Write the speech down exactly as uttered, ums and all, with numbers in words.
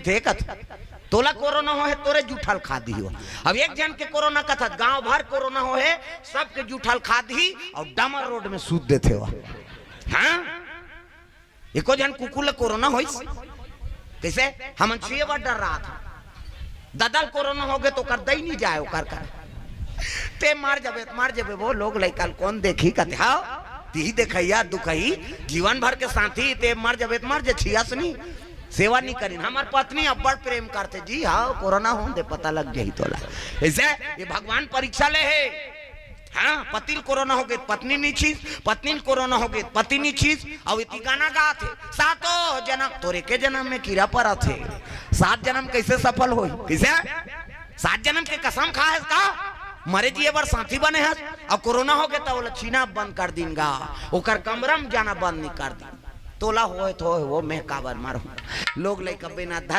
थे कथे। तोला कोरोना हो हे, तोरे जूठा ल खा दिही हो। अब एक झन के कोरोना कथस, गांव भर कोरोना हो हे, सबके जूठा ल खा दिही अउ डामर रोड में सूत देथे हो। हाँ, एको झन कुकुर ल कोरोना होइस? कइसे? हमन छह बार डर्राथन। ददा ल कोरोना होगे त ओकर दई नइ जाय ओकर कर। ते मर जबे त मर जबे वो, लोग लइका ल कोन देखही कथे। हाँ, तिही देखइया दुखही, जीवन भर के साथी, ते मर जबे त मर जे, छियस नइ, सेवा नइ करिन। हमर पत्नी अब्बड़ प्रेम करथे जी। हाँ, कोरोना होन दे, पता लग जाही तोला। अइसे ये भगवान परीक्षा ले हे। हाँ, पति ल कोरोना होगे त पत्नी नइ छिस, पत्नी ल कोरोना होगे त पति नइ छिस। अउ एती गाना गाथे, सातों जनम, तोर एके जनम में कीरा परत हे। सात जनम कइसे सफल होही? कइसे? सात जनम के कसम खा हस का? मरे जिए बर साथी बने हस, अउ कोरोना होगे त ओला छीना बंद कर दिन गा, ओकर कमरा में जाना बंद नइ कर दिन। तोला होय त होय, वो मैं काबर मरहूं? लोग लइका बिना धर